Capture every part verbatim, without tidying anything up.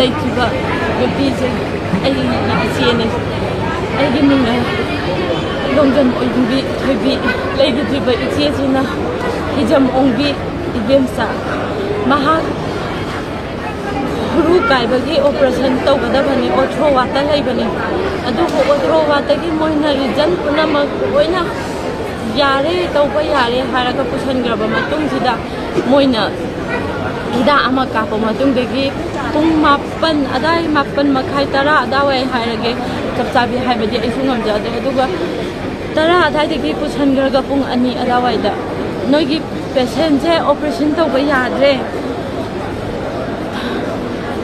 ꯂꯩꯈꯤꯕ ꯅꯨꯄꯤꯁꯦ ꯑꯩꯒꯤ ꯏꯆꯦꯅꯦ꯫ ꯑꯩꯒꯤ ꯃꯤꯡꯅ ꯂꯣꯡꯖꯝ ꯑꯣꯏꯕꯤ ꯊꯣꯏꯕꯤ꯫ ꯂꯩꯈꯤꯗ꯭ꯔꯤꯕ ꯏꯆꯦꯁꯤꯅ ꯍꯤꯖꯝ ꯑꯣꯡꯕꯤ ꯏꯕꯦꯝꯆꯥ꯫ ꯃꯍꯥꯛ ꯈꯨꯔꯨ ꯀꯥꯏꯕꯒꯤ operation ꯇꯧꯒꯗꯕꯅꯤ, ꯑꯣꯊ꯭ꯔꯣꯋꯥꯠꯇ ꯂꯩꯕꯅꯤ꯫ ꯑꯗꯨꯕꯨ ꯑꯣꯊ꯭ꯔꯣꯋꯥꯠꯇꯒꯤ ꯃꯣꯏꯅ reason ꯄꯨꯝꯅꯃꯛ ꯂꯣꯏꯅ ꯌꯥꯔꯦ, ꯇꯧꯕ ꯌꯥꯔꯦ ꯍꯥꯏꯔꯒ ꯄꯨꯁꯟꯈ꯭ꯔꯕ ꯃꯇꯨꯡꯁꯤꯗ, ꯃꯣꯏꯅ ꯍꯤꯗꯥꯛ ꯑꯃ ꯀꯥꯞꯄ ꯃꯇꯨꯡꯗꯒꯤ ꯄꯨꯡ ꯃꯥꯄꯟ ꯑꯗꯥꯏ, ꯃꯥꯄꯟ ꯃꯈꯥꯏ, ꯇꯔꯥ ꯑꯗꯥꯏꯋꯥꯏ ꯍꯥꯏꯔꯒꯦ, ꯆꯞ ꯆꯥꯕꯤ ꯍꯥꯏꯕꯗꯤ ꯑꯩꯁꯨ ꯉꯝꯖꯗ꯭ꯔꯦ꯫ ꯑꯗꯨꯒ ꯇꯔꯥ ꯑꯗꯥꯏꯗꯒꯤ ꯄꯨꯁꯟꯈ꯭ꯔꯒ ꯄꯨꯡ ꯑꯅꯤ ꯑꯗꯥꯏꯋꯥꯏꯗ ꯅꯣꯏꯒꯤ patientꯁꯦ operation ꯇꯧꯕ ꯌꯥꯗ꯭ꯔꯦ,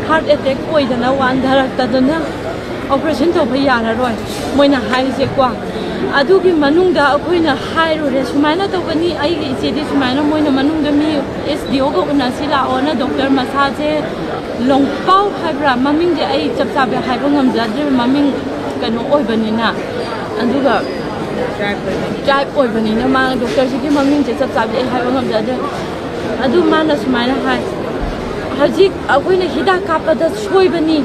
heart attack ꯑꯣꯏꯗꯅ ꯋꯥꯟꯊꯔꯛꯇꯗꯅ operation ꯇꯧꯕ ꯌꯥꯔꯔꯣꯏ, ꯃꯣꯏꯅ ꯍꯥꯏꯔꯤꯁꯦꯀꯣ꯫ ꯑꯗꯨꯒꯤ ꯃꯅꯨꯡꯗ ꯑꯩꯈꯣꯏꯅ ꯍꯥꯏꯔꯨꯔꯦ, "ꯁꯨꯃꯥꯏꯅ ꯇꯧꯕꯅꯤ, ꯑꯩꯒꯤ ꯏꯆꯦꯗꯤ ꯁꯨꯃꯥꯏꯅ", ꯃꯣꯏꯅ ꯃꯅꯨꯡꯗ ꯃꯤ SDOꯒ ꯎꯅꯁꯤ ꯂꯥꯛꯑꯣꯅ, doctor ꯃꯁꯥꯁꯦ ꯂꯣꯡꯄꯥꯎ ꯍꯥꯏꯕ꯭ꯔꯥ, ꯃꯃꯤꯡꯁꯦ ꯑꯩ ꯆꯞ ꯆꯥꯕꯤ ꯍꯥꯏꯕ ꯉꯝꯖꯗ꯭ꯔꯦ, ꯃꯃꯤꯡ ꯀꯩꯅꯣ ꯑꯣꯏꯕꯅꯤꯅ꯫ ꯑꯗꯨꯒ tribe ꯑꯣꯏꯕꯅꯤꯅ ꯃꯥ doctorꯁꯤꯒꯤ ꯃꯃꯤꯡꯁꯦ ꯆꯞ ꯆꯥꯕꯤ ꯑꯩ ꯍꯥꯏꯕ ꯉꯝꯖꯗ꯭ꯔꯦ꯫ ꯑꯗꯨ ꯃꯥꯅ ꯁꯨꯃꯥꯏꯅ ꯍꯥꯏ, "ꯍꯧꯖꯤꯛ ꯑꯩꯈꯣꯏꯅ ꯍꯤꯗꯥꯛ ꯀꯥꯞꯄꯗ ꯁꯣꯏꯕꯅꯤ,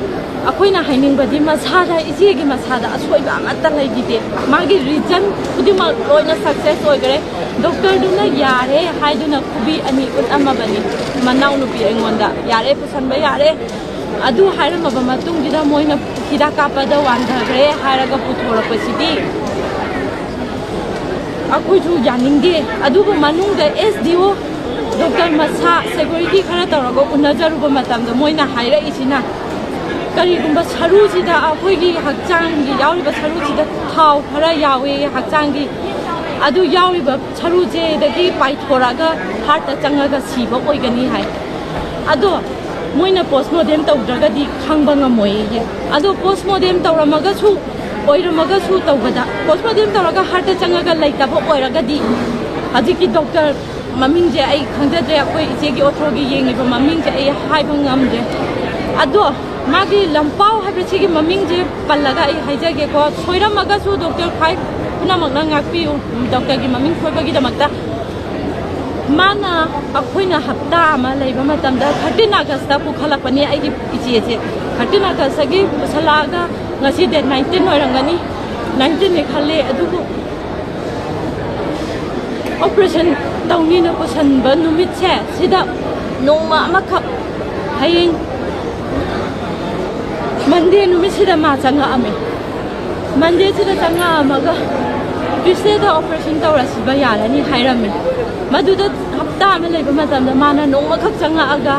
ꯑꯩꯈꯣꯏꯅ ꯍꯥꯏꯅꯤꯡꯕꯗꯤ ꯃꯁꯥꯗ, ꯏꯆꯦꯒꯤ ꯃꯁꯥꯗ ꯑꯁꯣꯏꯕ ꯑꯃꯠꯇ ꯂꯩꯈꯤꯗꯦ, ꯃꯥꯒꯤ reason ꯈꯨꯗꯤꯡꯃꯛ ꯂꯣꯏꯅ success ꯑꯣꯏꯈ꯭ꯔꯦ꯫ Doctorꯗꯨꯅ ꯌꯥꯔꯦ ꯍꯥꯏꯗꯨꯅ ꯈꯨꯕꯤ ꯑꯅꯤ ꯎꯠꯂꯝꯃꯕꯅꯤ ꯃꯅꯥꯎꯅꯨꯄꯤ ꯑꯩꯉꯣꯟꯗ, ꯌꯥꯔꯦ, ꯄꯨꯁꯟꯕ ꯌꯥꯔꯦ"꯫ ꯑꯗꯨ ꯍꯥꯏꯔꯝꯃꯕ ꯃꯇꯨꯡꯁꯤꯗ ꯃꯣꯏꯅ ꯍꯤꯗꯥꯛ ꯀꯥꯞꯄꯗ ꯋꯥꯟꯊꯈ꯭ꯔꯦ ꯍꯥꯏꯔꯒ ꯄꯨꯊꯣꯔꯛꯄꯁꯤꯗꯤ ꯑꯩꯈꯣꯏꯁꯨ ꯌꯥꯅꯤꯡꯗꯦ꯫ ꯑꯗꯨꯕꯨ ꯃꯅꯨꯡꯗ SDO, doctor ꯃꯁꯥ, security ꯈꯔ ꯇꯧꯔꯒ ꯎꯅꯖꯔꯨꯕ ꯃꯇꯝꯗ ꯃꯣꯏꯅ ꯍꯥꯏꯔꯛꯏꯁꯤꯅ, ꯀꯔꯤꯒꯨꯝꯕ ꯁꯔꯨꯁꯤꯗ, ꯑꯩꯈꯣꯏꯒꯤ ꯍꯛꯆꯥꯡꯒꯤ ꯌꯥꯎꯔꯤꯕ ꯁꯔꯨꯁꯤꯗ ꯊꯥꯎ ꯈꯔ ꯌꯥꯎꯋꯦ ꯍꯛꯆꯥꯡꯒꯤ, ꯑꯗꯨ ꯌꯥꯎꯔꯤꯕ ꯁꯔꯨꯁꯤꯗꯒꯤ ꯄꯥꯏꯊꯣꯔꯛꯑꯒ heartꯇ ꯆꯪꯉꯒ ꯁꯤꯕ ꯑꯣꯏꯒꯅꯤ ꯍꯥꯏ꯫ ꯑꯗꯣ ꯃꯣꯏꯅ postmortem ꯇꯧꯗ꯭ꯔꯒꯗꯤ ꯈꯪꯕ ꯉꯝꯃꯣꯏꯌꯦ꯫ ꯑꯗꯣ postmortem ꯇꯧꯔꯝꯃꯒꯁꯨ, ꯑꯣꯏꯔꯝꯃꯒꯁꯨ ꯇꯧꯕꯗ, postmortem ꯇꯧꯔꯒ heartꯇ ꯆꯪꯉꯒ ꯂꯩꯇꯕ ꯑꯣꯏꯔꯒꯗꯤ, ꯍꯧꯖꯤꯛꯀꯤ doctor ꯃꯃꯤꯡꯁꯦ ꯑꯩ ꯈꯪꯖꯗ꯭ꯔꯦ, ꯑꯩꯈꯣꯏ ꯏꯆꯦꯒꯤ ꯑꯣꯊ꯭ꯔꯣꯒꯤ ꯌꯦꯡꯉꯤꯕ ꯃꯃꯤꯡꯁꯦ ꯑꯩ ꯍꯥꯏꯕ ꯉꯝꯗ꯭ꯔꯦ꯫ ꯑꯗꯣ ꯃꯥꯒꯤ ꯂꯝꯄꯥꯎ ꯍꯥꯏꯕ ꯁꯤꯒꯤ ꯃꯃꯤꯡꯁꯦ ꯄꯜꯂꯒ ꯑꯩ ꯍꯥꯏꯖꯒꯦꯀꯣ, ꯁꯣꯏꯔꯝꯃꯒꯁꯨ doctor ꯈ꯭ꯋꯥꯏ ꯄꯨꯝꯅꯃꯛꯅ ꯉꯥꯛꯄꯤꯌꯨ, doctorꯒꯤ ꯃꯃꯤꯡ ꯁꯣꯏꯕꯒꯤꯗꯃꯛꯇ꯫ ꯃꯥꯅ, ꯑꯩꯈꯣꯏꯅ ꯍꯞꯇꯥ ꯑꯃ ꯂꯩꯕ ꯃꯇꯝꯗ, ꯊꯥꯔꯇꯤꯟ ꯑꯥꯒꯁꯇ ꯄꯨꯈꯠꯂꯛꯄꯅꯤ ꯑꯩꯒꯤ ꯏꯆꯦꯁꯦ꯫ ꯊꯥꯔꯇꯤꯟ ꯑꯥꯒꯁꯇꯒꯤ ꯄꯨꯁꯜꯂꯛꯑꯒ ꯉꯁꯤ ꯗꯦꯠ ꯅꯥꯏꯟꯇꯤꯟ ꯑꯣꯏꯔꯝꯒꯅꯤ, ꯅꯥꯏꯟꯇꯤꯟꯅꯤ ꯈꯜꯂꯦ꯫ ꯑꯗꯨꯕꯨ ꯑꯣꯄꯔꯦꯁꯟ ꯇꯧꯅꯤꯅ ꯄꯨꯁꯟꯕ ꯅꯨꯃꯤꯠꯁꯦ, ꯁꯤꯗ ꯅꯣꯡꯃ ꯑꯃꯈꯛ, ꯍꯌꯦꯡ ꯃꯟꯗꯦ ꯅꯨꯃꯤꯠꯁꯤꯗ ꯃꯥ ꯆꯪꯉꯛꯑꯝꯃꯦ꯫ ꯃꯟꯗꯦꯁꯤꯗ ꯆꯪꯉꯛꯑꯝꯃꯒ ꯇ꯭ꯌꯨꯁꯗꯦꯗ ꯑꯣꯄꯔꯦꯁꯟ ꯇꯧꯔꯁꯤꯕ ꯌꯥꯔꯅꯤ ꯍꯥꯏꯔꯝꯃꯦ꯫ ꯃꯗꯨꯗ ꯍꯞꯇꯥ ꯑꯃ ꯂꯩꯕ ꯃꯇꯝꯗ ꯃꯥꯅ ꯅꯣꯡꯃꯈꯛ ꯆꯪꯉꯛꯑꯒ,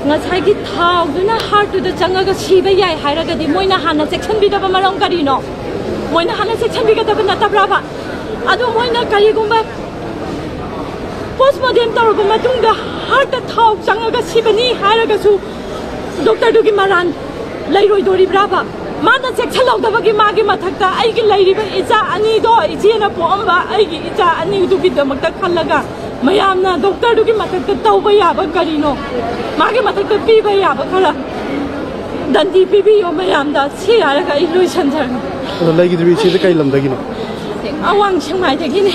ꯉꯁꯥꯏꯒꯤ ꯊꯥꯎꯗꯨꯅ ꯍꯥꯔꯠꯇꯨꯗ ꯆꯪꯉꯒ ꯁꯤꯕ ꯌꯥꯏ ꯍꯥꯏꯔꯒꯗꯤ ꯃꯣꯏꯅ ꯍꯥꯟꯅ ꯆꯦꯛꯁꯤꯟꯕꯤꯗꯕ ꯃꯔꯝ ꯀꯔꯤꯅꯣ? ꯃꯣꯏꯅ ꯍꯥꯟꯅ ꯆꯦꯛꯁꯤꯟꯕꯤꯒꯗꯕ ꯅꯠꯇꯕ꯭ꯔꯕ? ꯑꯗꯣ ꯃꯣꯏꯅ ꯀꯔꯤꯒꯨꯝꯕ ꯄꯣꯁꯃꯣꯔꯇꯦꯝ ꯇꯧꯔꯕ ꯃꯇꯨꯡꯗ ꯍꯥꯔꯠꯇ ꯊꯥꯎ ꯆꯪꯉꯒ ꯁꯤꯕꯅꯤ ꯍꯥꯏꯔꯒꯁꯨ ꯗꯣꯛꯇꯔꯗꯨꯒꯤ ꯃꯔꯥꯟ ꯂꯩꯔꯣꯏꯗꯣꯔꯤꯕ꯭ꯔꯥꯕ? ꯃꯥꯅ ꯆꯦꯛꯁꯤꯜꯍꯧꯗꯕꯒꯤ ꯃꯥꯒꯤ ꯃꯊꯛꯇ ꯑꯩꯒꯤ ꯂꯩꯔꯤꯕ ꯏꯆꯥ ꯑꯅꯤꯗꯣ, ꯏꯆꯦꯅ ꯄꯣꯛꯑꯝꯕ ꯑꯩꯒꯤ ꯏꯆꯥ ꯑꯅꯤꯗꯨꯒꯤꯗꯃꯛꯇ ꯈꯜꯂꯒ ꯃꯌꯥꯝꯅ ꯗꯣꯛꯇꯔꯗꯨꯒꯤ ꯃꯊꯛꯇ ꯇꯧꯕ ꯌꯥꯕ ꯀꯔꯤꯅꯣ? ꯃꯥꯒꯤ ꯃꯊꯛꯇ ꯄꯤꯕ ꯌꯥꯕ ꯈꯔ ꯗꯟꯗꯤ ꯄꯤꯕꯤꯌꯣ ꯃꯌꯥꯝꯗ꯫ ꯁꯤ ꯍꯥꯏꯔꯒ ꯑꯩ ꯂꯣꯏꯁꯟꯖꯔꯒꯦ꯫ ꯑꯗꯣ ꯂꯩꯈꯤꯗ꯭ꯔꯤꯕ ꯏꯆꯦꯁꯦ ꯀꯩ ꯂꯝꯗꯒꯤꯅꯣ? ꯑꯋꯥꯡ ꯁꯦꯛꯃꯥꯏꯗꯒꯤꯅꯦ꯫